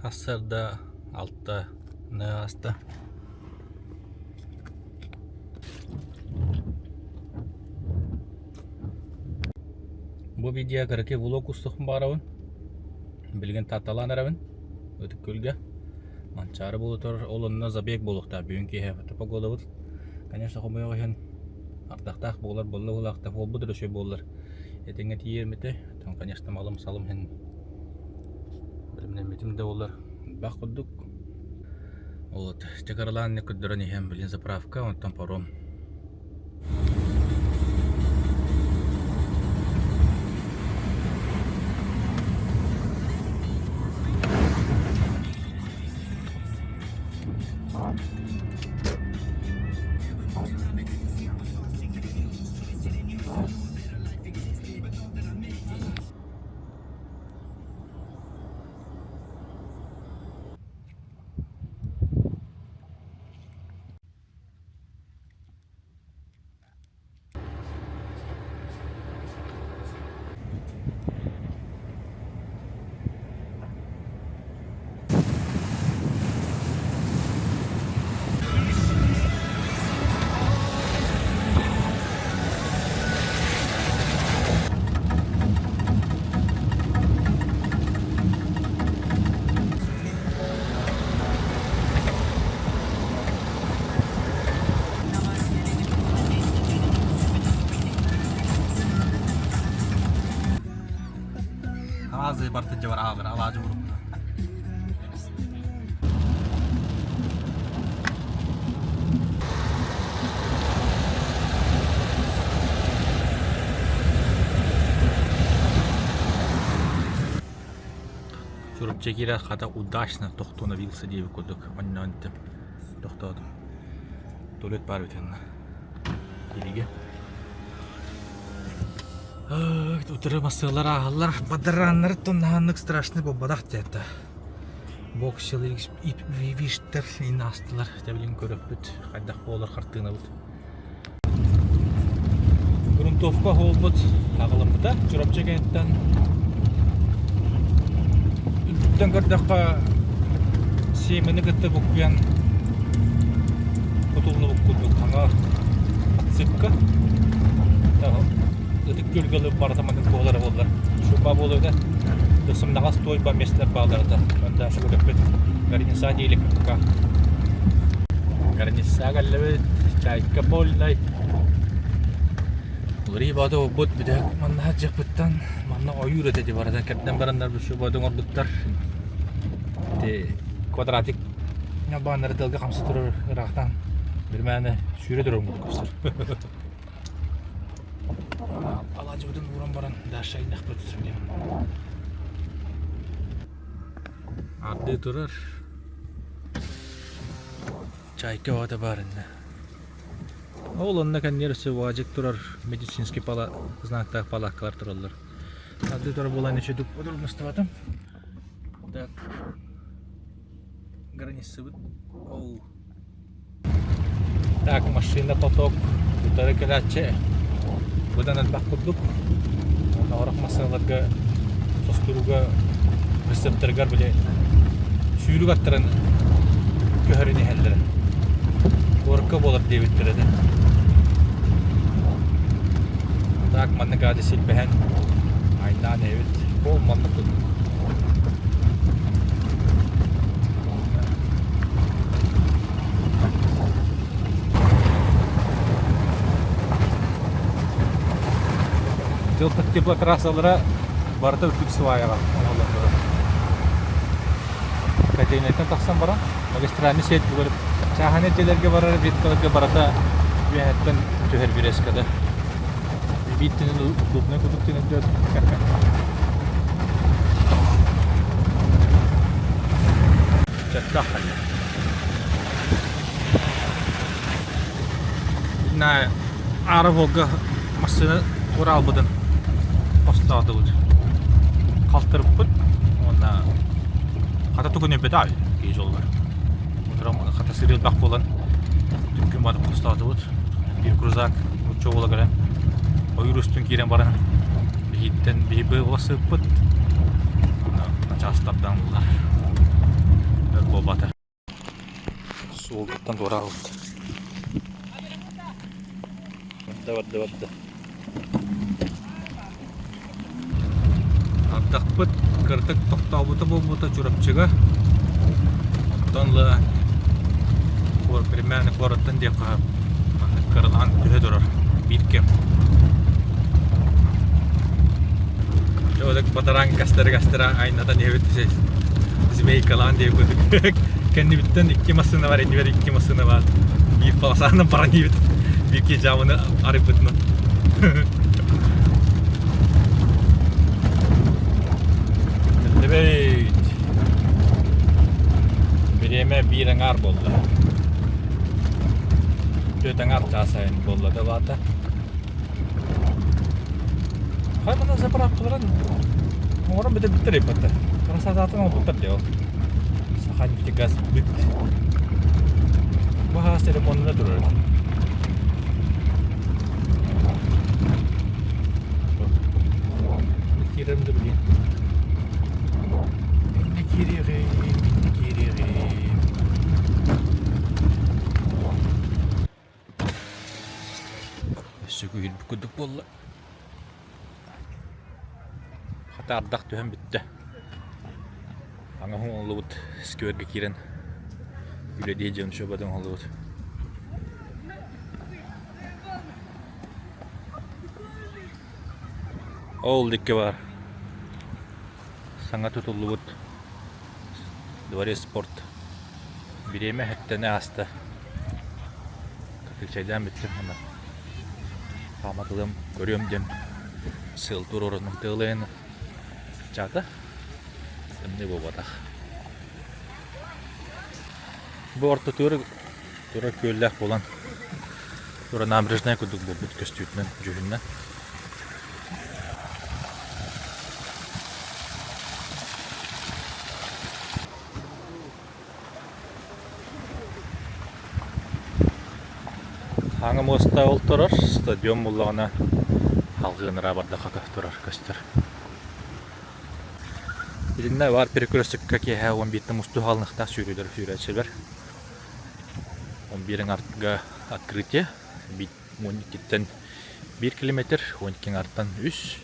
Сарсыарда алтаны ааста. Бу видео кыракый влог устуохпун баҕарабын. Билигин Таатталаан эрэбин. Ытык Күөлгэ. Манчаары буола турар. Ол онно забег буолуохтаах бүгүн киэһэ погодабыт. Конечно, хомойуох иһин ардахтаах буолар буолла буолаахта буолбут эрэ үчүгэй буоллар. Этэҥҥэ тиийэрим этэ. Оттон, конечно, малым-салым иһин бэлэмнэммитим да буоллар элбэх курдук. Вот, чакаралаан көрдөрөн иһэн, блин, заправка, онтон паром. Аазы барты дьабар аалар алаадьы урукку. Чурапчы киирэр хата удачно тохтоновился диэбит курдук онньоон тохтоотум. Туалет баар эбит онно. Кииригэ. Утары массыалар ааһаллар. Бадарааннары тоннаһаннык страшный буолбатах диэтэ. Боксилы виштер ин аастылар. Тэбилин көрөппүт. Хайдах буолар хартыынабыт. Грунтовка буолбут аҕыламмыта. Чурапчы кэнниттэн үрдүттэн көрдөххө сиэмэни кытта буккуйан кутуллубут курдук хаҥа отсыпка ытык күөлгэ ылып барыта маннык буолара буоллар шуба буолуо этэ сымнаҕас туойба миэстэлэр бааллар этэ онда шугураппыт гарниса диэли пока гарниса кэллэбит чайка больной Уларыы баата буолбут бүтэһик манна сылдьыахпыттан манна ойуур этэ ди барыта кэрдэн бараннар бу оҥорбуттар ити квадратик ньалбааннары тыалга хамса турар ыраахтан бирмээнэ сүүрэ турар көстөр алаадьыбытын ууран баран дальше айнахпыт ардыы турар чайка баата баар иннэ Ол онно кэннигэр өссө УАЗик турар медицинский пала знактаах палаткалар тураллар. Ардыы турар буолан үчүгдүк подробностабатым. Так границабыт ол Так машина поток утары кэлээччи быдан элбэх курдук. Уонна орох массыыналарга состурууга рецепторыгар били сүүрүк аттарын көһөрөн иһэллэрэ. Куоракка буолар диэбиттэрэ этэ. Так маннык аады силбэһэн айдаан эбит. Ол маннык курдук. Теплотрассалара барыта үрдүк сваяҕа оҥоһуллар. Котельнайтан тахсан баран магистральный сеть бүгүн чааһынай дьиэлэргэ барар веткаларга барыта үөһэттэн түһэр бирэскада. Биир тинин удобнай курдук тинин дьон. Чаттах ханна. На Аара Волга массыына туора албытын хостоотубут. Халтырыппыт уонна хата тугун өлбөтө аҕай киһи дьолугар. Утром хата сырыы элбэх буолан түҥкүн барып хостоотубут. Биир крузак нуучча уола кэлэн ойуур устун киирэн баран биһиттэн биһи быа сыппыт. Начаас тардан ыллар. буолбата. Суолгуттан туораабыт. Барда, барда, барда. Ардахпыт кыратык тохтообута буолбута Чурапчыга. Онтон ыла примерно куораттан диэххэ маннык кыралаан түһэ турар биир кэм. Дьэ, бадараан кастара-кастара айнатан иһэбит змейкалаан диэбит кэннибиттэн икки массыына бар иннибэр икки массыына бар биир полосанан баран иһэбит биир киһи дьааманы арыйбытынан Биллибит. Бириэмэ биир аҥаар буолла. Түөрт аҥаар чаас айан буолла да баата. Хай мана заправкаларын оҥорон бүтэрбиттэр эбит Красотатын оҥорбуттар дии ол. Саханефтегаз бүт. Бу хаас ремонна турар. Киирэрим да билиэн. Инне киириэҕим, инне киириэҕим. Өссө күүһүрбүт курдук буолла. Хата ардах түһэн бүттэ. Аҥа оҥоһуллубут сквергэ киирэн үлэлиэ дьон шөбөтө оҥоһуллубут. Ол дикки бар. Саҥа тутуллубут дворец спорт. Бириэмэ эһэттэнэ ааста. Кыргычайдаан бүттүм уонна хааматылым көрүөм диэн сыал туруоруннум тыалайын чаата тымныы буолбатах. Бу ортотугар турар күөллээх буолан тура набережная курдук буолбут көстүүтүнэн дьүһүннэн. Хаҥа муоста ол турар, стадион буллаҕына халҕыыныра бардахха турар көстөр. Итиннэ баар перекрестокка киэһэ 11 мустуу хаалыныахтаах сүүрүүлэр сүүрээччилэр. 11 артга открытие, 12-тэн 1 километр, 12 артан 3,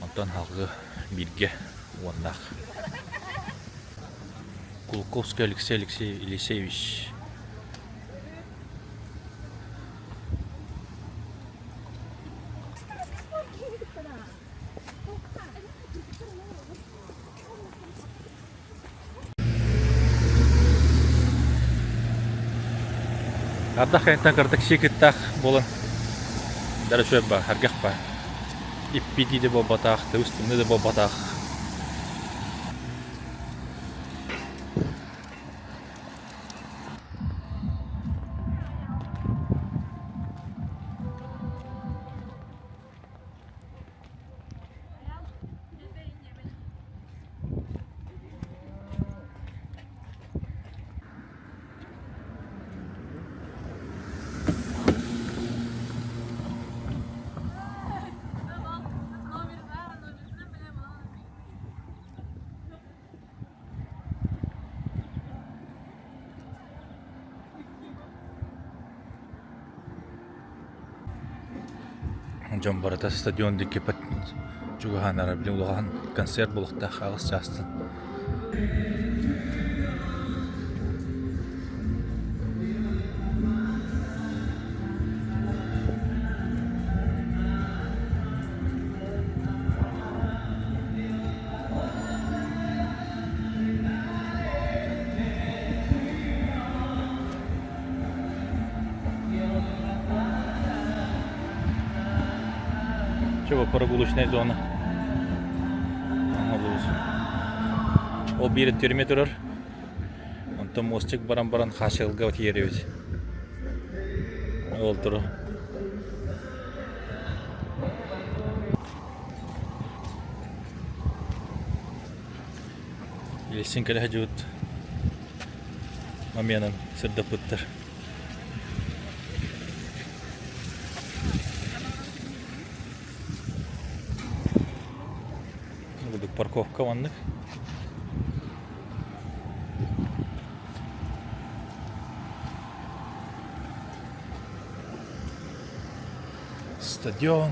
онтон халҕы бииргэ уоннаах. Кулаковский Алексей Алексей Елисеевич Ардах кэнниттэн кыратык сиэкиттаах буолан дара үчүгэй баар, сэргэх баар. Иппитии да буолбатах, тыбыс тымныы да буолбатах. Дьон барыта стадион диэки чугаһаан эрэр били улахан концерт буолуохтаах аҕыс чаастан. Чего, прогулочная зона. Ол биир түрмө турар. Онтон мостик баран-баран хаачылга тиийэбит. Ол турар. Ельцин кэлэ сылдьыбыт моменын сырдаппыттар. Курдук парковка маннык. Стадион.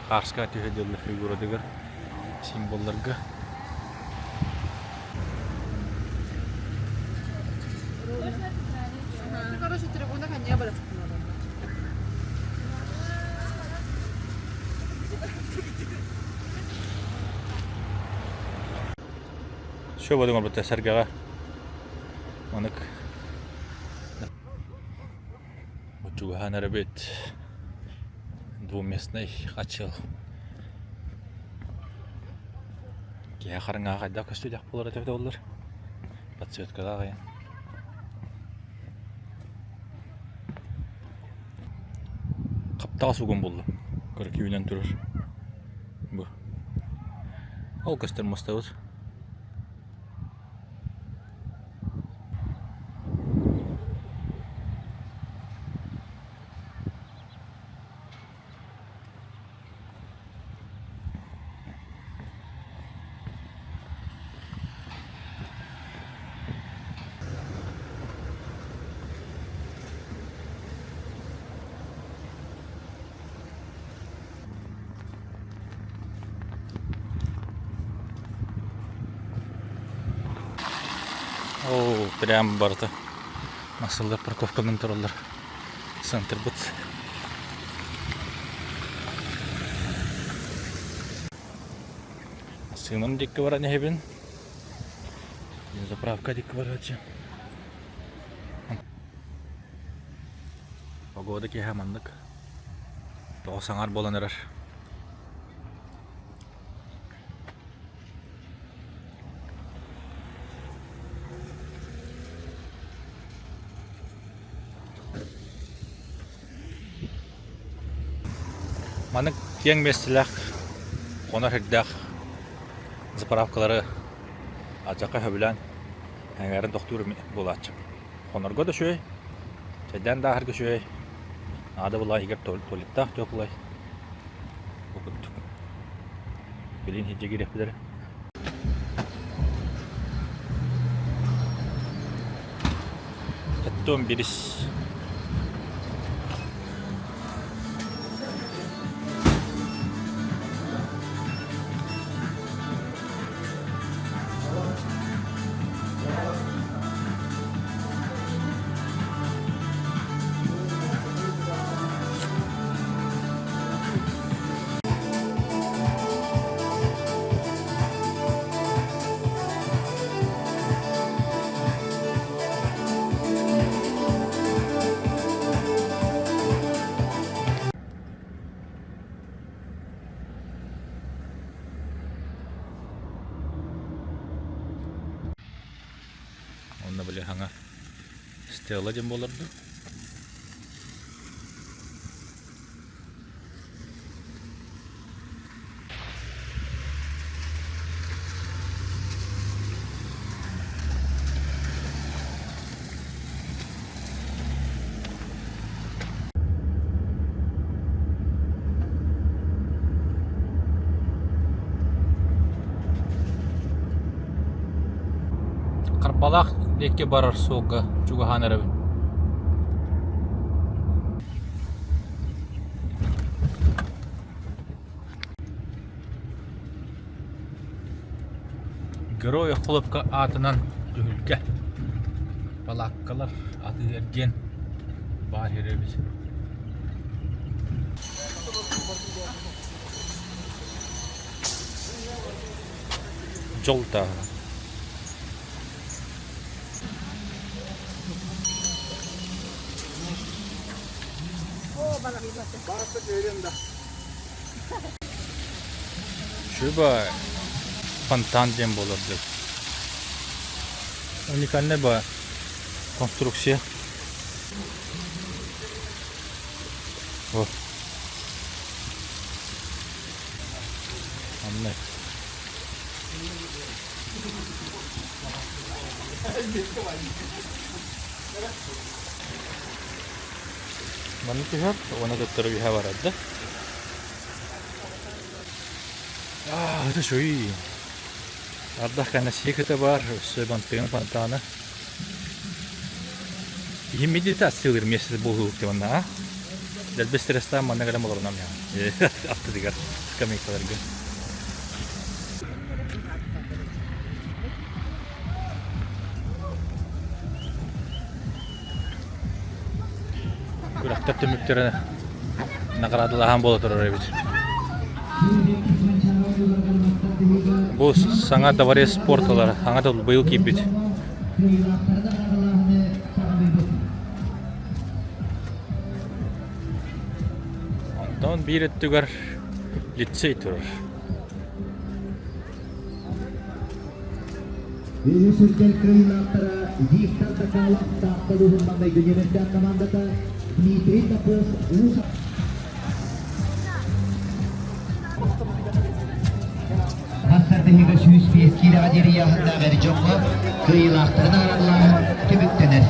Хаарска түһэ дьыллар фигуратыгар символларга. Короче, трибуна не было. Все бодуҥ орбута сэргэҕэ манык чугаһаан эрэбит двуместный хачыл киһи хараҥаҕа хайдах көстүүлээх буолар этэ буоллар подсветкалаах айан Хаптаҕас угун буллум. Кыракый үүнэн турар. Бу. Ол көстөр мастабыт. Оо, прям барыта масылар парковканан тураллар. Центрбыт. Сыынан диэки баран иһэбин. Заправка диэки барааччы. Погода киэһэ маннык. Тоҕо саҥар буолан эрэр. Маннык киэҥ миэстэлээх, хонор сирдээх заправкалары алдьархай сөбүлээн эҥээрин тохтуур буолааччы. Хонорго да үчүгэй, чэйдээн да ааһарга үчүгэй, наада буоллаҕына иһигэр туалеттаах теплай. Бу курдук. Билигин иһирдьэ киириэхпит эрэ. Оттон бирис Онно били хаҥа Стелла диэн буолар дуу? Харбалаах диэки барар суолга чугаһаан эрэбин. Герой Хлопка аатынан түһүлгэ балааккалар атыы-эргиэн баар эбит. Дьол тааһа. Шуба фонтан диэн буолар деп. Уникальная ба конструкция. Вот. Анна. Манна түһэр, уонна төттөрү үһэ барар да. Аа, это шуи. Ардах кэннэ сиэкитэ баар, өссө бантыгын фонтана. Киһи медитациялыыр миэстэтэ буолуох дии манна, а? Дэлби стресстаан манна кэлэн олорунам я. Аттытыгар скамейкаларга. Күрэхтэр түмүктэрэ наҕараадалаһан буола турар эбит. Бу саҥа дворец спорталара саҥа да быйыл киирбит. Онтон биир өттүгэр лицей турар. Үһүс үрдэл кыайыылаахтара Виктор Дакалов Таатта улууһун маҥнайгы нүөмэрдээх командата Дмитрий Попов Уус Мастардыһыыга 105 киилэҕэ диэри ыйааһыннаах эр дьоҥҥо кыайыылаахтарын аҕараллааһын түмүктэнэр.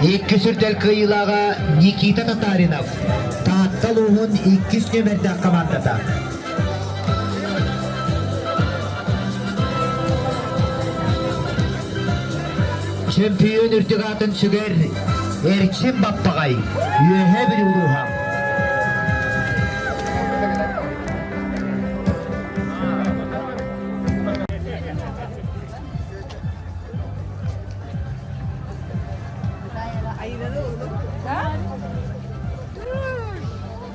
Иккис үрдэл кыайыылааҕа Никита Татаринов, Таатта улууһун иккис нүөмэрдээх командата. Чөмпүйүөн үрдүк аатын сүгэр Эрчим Баппаҕай, Үөһээ Бүлүү улууһа.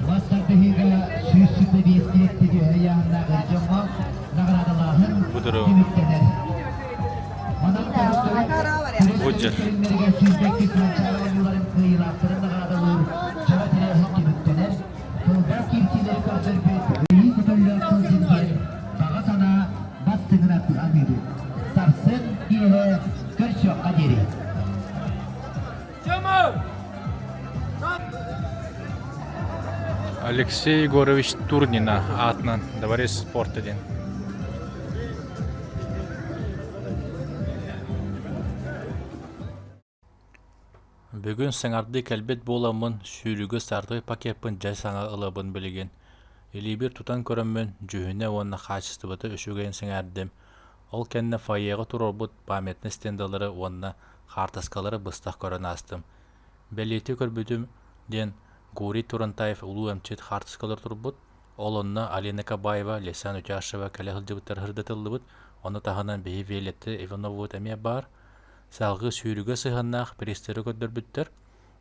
Мас тардыһыыга 125 килиэттэ түһэр ыйааһыннаах эр дьоҥҥо наҕараадалааһын түмүктэнэр. Манан Бу көрүҥнэригэр 102 манчаары оонньууларын кыайыылаахтарын наҕараадалыыр дьоро тэрээһин түмүктэнэр. Кылгас киирсиилэри көрдөрбүт Ыйыы көтөллөөх сылдьын диэн баҕа санаа бастыҥын аныыбыт. Сарсын киэһэ көрсүөххэ диэри. Алексей Егорович Турнина аатынан Дворец спорта диэн. Бүгүн саҥардыы кэлбит буоламмын, сүүрүүгэ стартовай пакеппын дьэ саҥа ылабын билигин. Илиибэр тутан көрөммүн, дьүһүнэ уонна хаачыстыбата үчүгэйин сэҥээрдим. Ол кэннэ фойеҕа туруорбут памятнай стендалары уонна хаартыскалары быстах көрөн аастым. Бэлиэтии көрбүтүм диэн Гурий Турантаев улуу эмчит хаартыскалар турбут, ол онно Алина Кабаева, Лесан Утяшева кэлэ сылдьыбыттара сырдатыллыбыт, ону таһынан биһи Виолетта Ивановабыт эмиэ баар. Салгыы сүүрүүгэ сыһыаннаах призтары көрдөрбүттэр,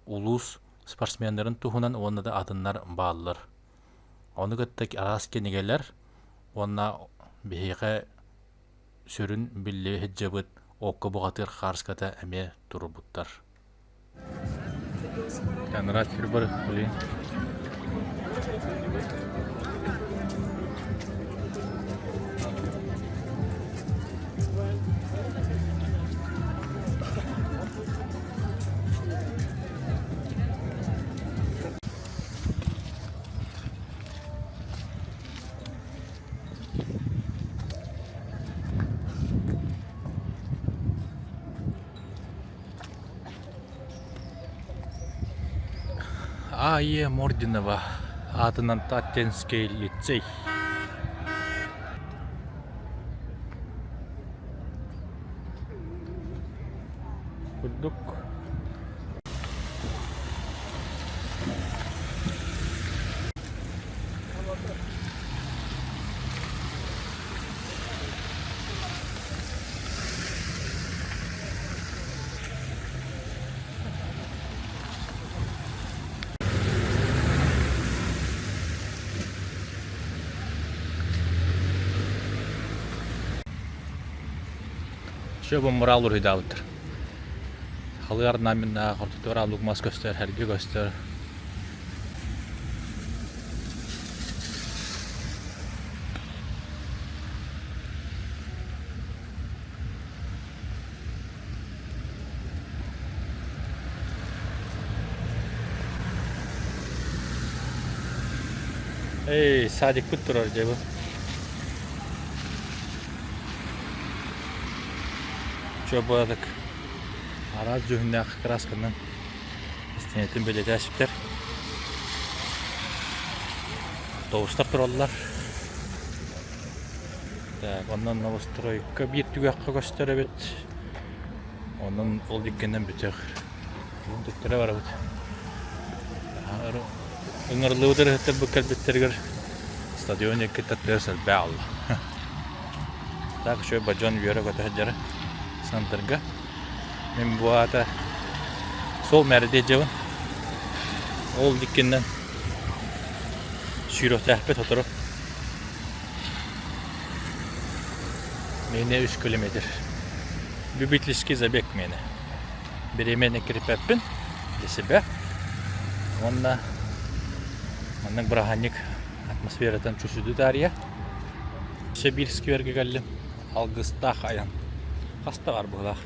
улуус спортсменнарын туһунан уонна да атыннар бааллар. Ону кытта араас кинигэлэр уонна биһиэхэ сүрүн биллибит сылдьыбыт окко бухатыыр хаарыската эмиэ турбуттар. Анараа бар блин. А.Е. Мординова аатынан Таттинский лицей. Курдук. Все бу мурал уруһуйдаабыттар. Халыар наминнаах ортотугар аллук мас көстөр, эргэ көстөр. Эй, садикпыт турар дьэ бу. Чуобаатык араас дьүһүннээх красканан истиэнэтин бэлиэтээчиктэр. Автобустар тураллар. Так, онон новостройка биир түгэххэ көстөр эбит. Онон ол иккинэн бүтэх. Төттөрө барабыт. Ыҥырыллыбыт ырыһыттарбыт кэлбиттэригэр стадион икки тыас элбэх алла. Так үчүгэй бадьон үөрэ-көтө сылдьара Сантырга. Мин бу аата суол мээрдии дьабын. Ол иккиннэн сүүрүөхтээхпит сотору. Миэнэ үс километр. Любительский забег миэнэ. Бириэмэни кириппэппин для себя. Уонна маннык бырааһынньык атмосфератын чувствую таарыйа. Өссө биир сквергэ кэллим. Алгыстаах айан. Хаста бар быһыылаах.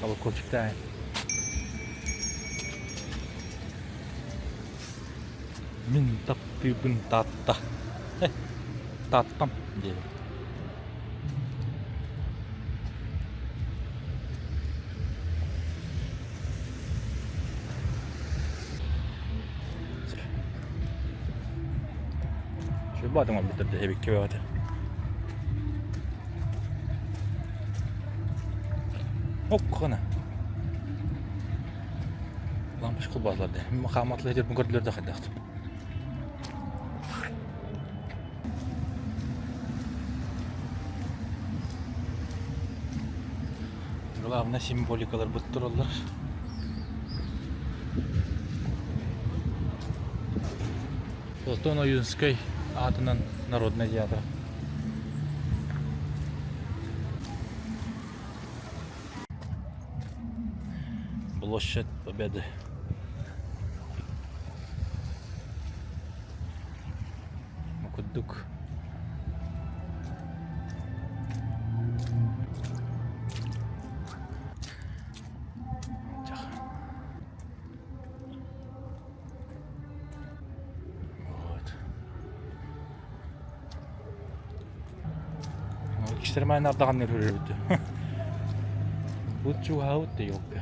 Колокольчиктаах. Мин таптыыбын Таатта. Тааттам диэбит. Шубатым албыттар дэһэбиккэ бөҕөтө. Оккона. Лампочка холбоотулар дии. Мин хааматлы сылдьарбын көрдүлэр да хайдах. Главное символикаларбыт тураллар. Платон Ойуунскай аатынан народнай театр. Площадь Победы. Курдук. Вот. Иккистермайн ардаҕаннар көрөрбүт. Бу чугаһаабыт да елка.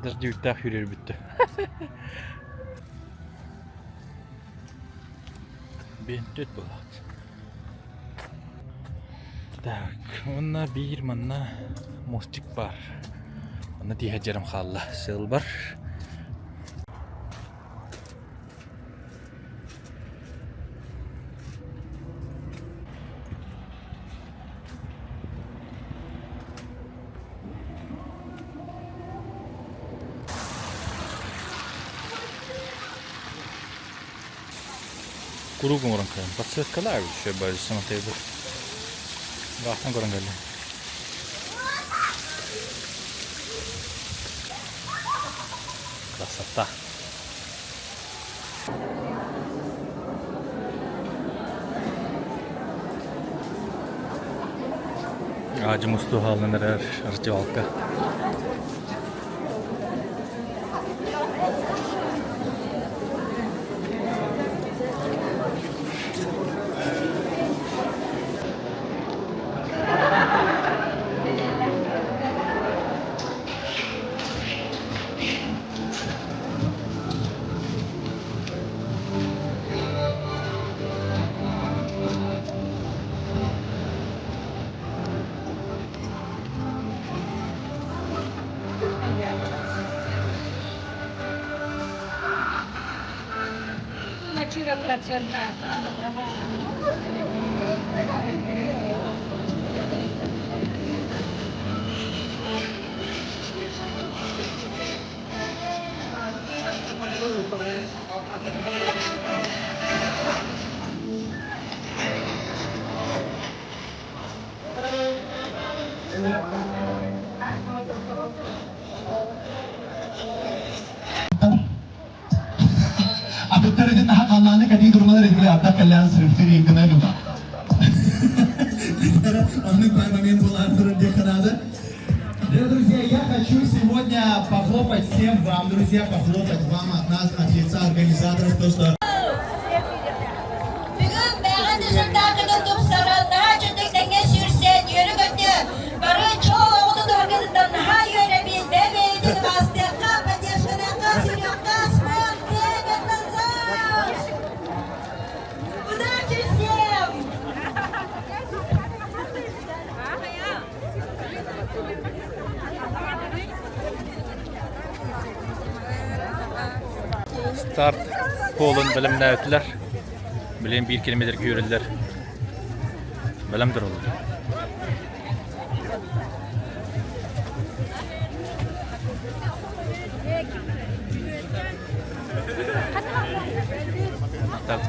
Дождевиктээх сүүрэрбит. Бентөт буолаат. Так, уонна биир манна мостик бар. Онно тииһэ дьэрим хаалла. Сыл бар. Куруук оҥорон кэлэн подсветкалаах еще бары Ыраахтан көрөн кэллим. Красота. Аадьы мустуу хаалан эрэр раздевалка. Атыттар итин наһаа халлааны кэтии турмалар итили ардах кэллээн сырыптыр иҥкына дума. Оннук баар момент буолаан турар диэххэ наада. Друзья, я хочу сегодня сегодня похлопать всем вам, друзья, похлопать вам от нас, от лица организаторов, то, что Бүгүн бэҕэ десантаакыны тупсаран, наһаа чөтөк тэҥҥэ сүүрсэн, үөрэ-көтө, бары чоол оҕотун органыттан наһаа үөрэбит, бэйэ-бэйэтин убаастыахха, поддержканыахха, сүүрүөххэ, спорт, назад! Удачи всем! Старт полун бэлэмнээбитилэр. Билигин биир километрга үөрэллэр. Бэлэм тураллар. Так.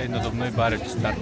Надувной бар старт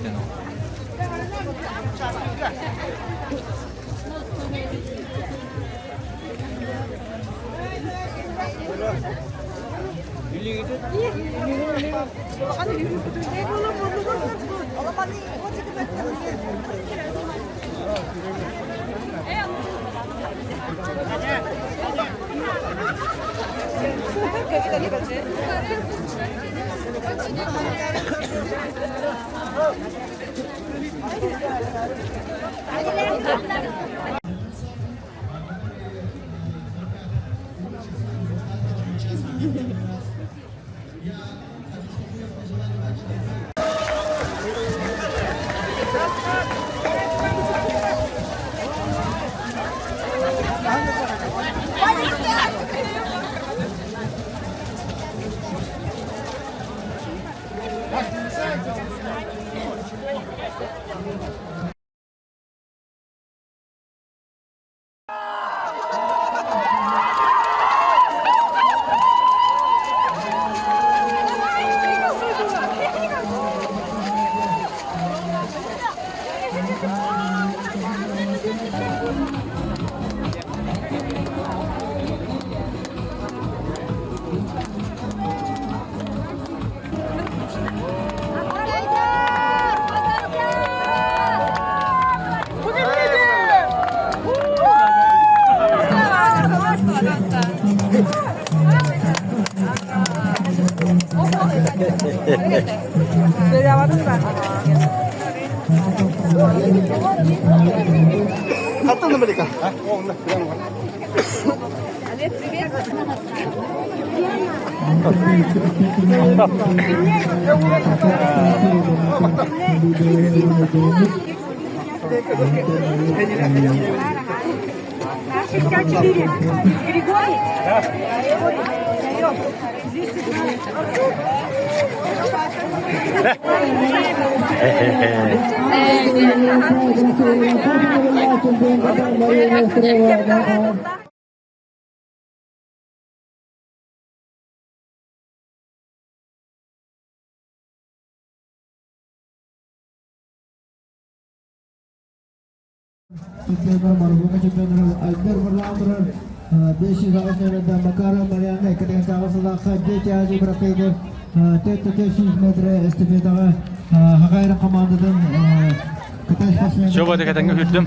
Чего кэтэнгэ үрдүм.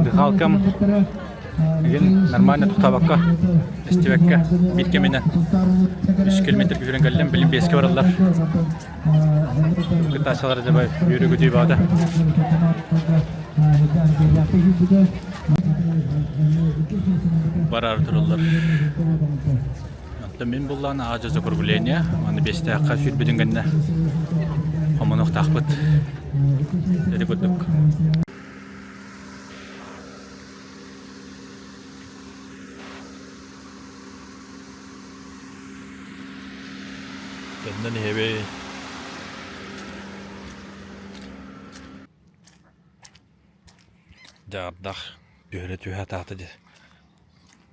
Дыхалкам эгин нормально тутабакка, истибэккэ биир кэминэн үс километр күһүрэн кэллим, билин биэскэ бараллар. Кытааччылар дьабай үөрүү-көтүү баҕата. Барар тураллар. Оттон мин буллаан аҕа закругление, аны биэстээххэ сүүрбүтүн кэннэ хомунуохтаахпыт. Ити курдук. Төннөн иһэбин. Дьаардах түһэрэ түһэ атаата дии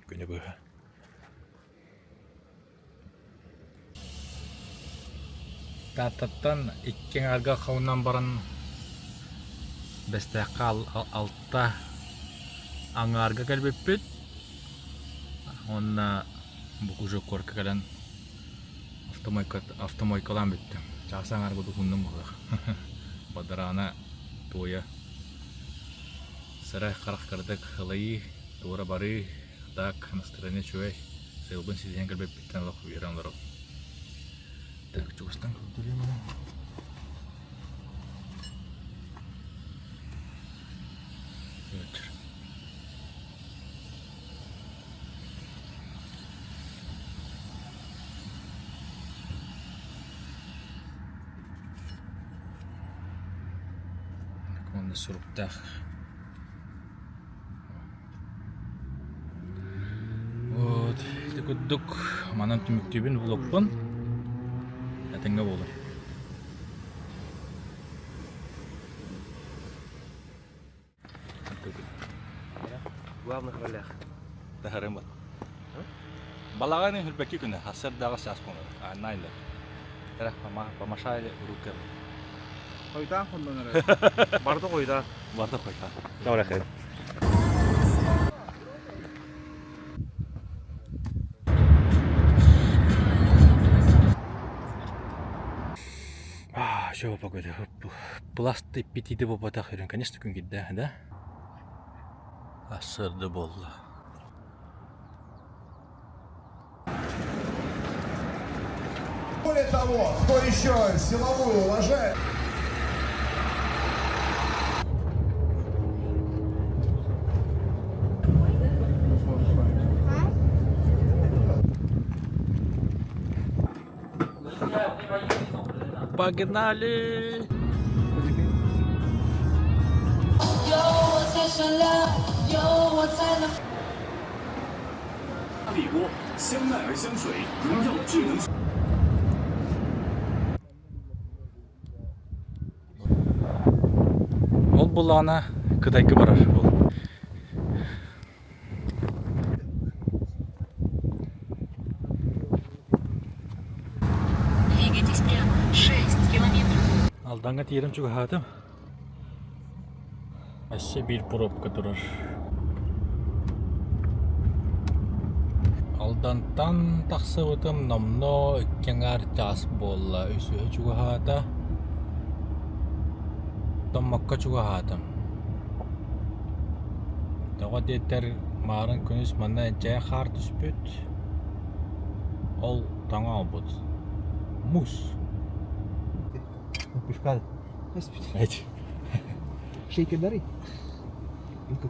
күнү быһа. Тааттаттан икки аҥаарга хонон баран Бэстээххэ алта аҥаарга кэлбиппит уонна бу уже куоракка кэлэн автомойкалаан бүттүм. Чаас аҥаар курдук уһуннум быһыылаах. Бадараана туойа. Сырай харах кыратык ылайыы, туора барыы, так настроение үчүгэй. Сыалбын ситиһэн кэлбиппиттэн олох үөрэн олоробун. Так, чугастан көрдөрүөм эрэ. Вечер. Уонна суруктаах. Вот, ити курдук манан түмүктүүбүн влогпун. Этэҥҥэ буолар. Главных ролях. Таһарым Балаҕан үрбэкки күнэ, сарсыардаҕа саас буолар. Ааннаайлар. Эрэ помашали руками. Хойутаан хоннон эрэ. Барда хойутаан. Барда хойутаан. Добре. А, что погода? Пласты пятиде буолбатах үрүн, конечно, күн киирдэ, да? Сырды буолла. Более того, кто еще силовую уважает... Погнали! Ол булаана Кытайга барар ол. Двигайтесь прямо 6 километров. Алдаҥҥа тиийэрим чугаһаатым. Өссө биир пробка турар. Алдантан тахсыбытым номнуо икки аҥаар чаас буолла. Үсүһэ чугаһаата. Томмокко чугаһаатым. Тоҕо диэтэр маарын күнүс манна дьэ хаар түспүт, ол тоҥо олбут. Муус. Эти. Шейкердары. Үтө.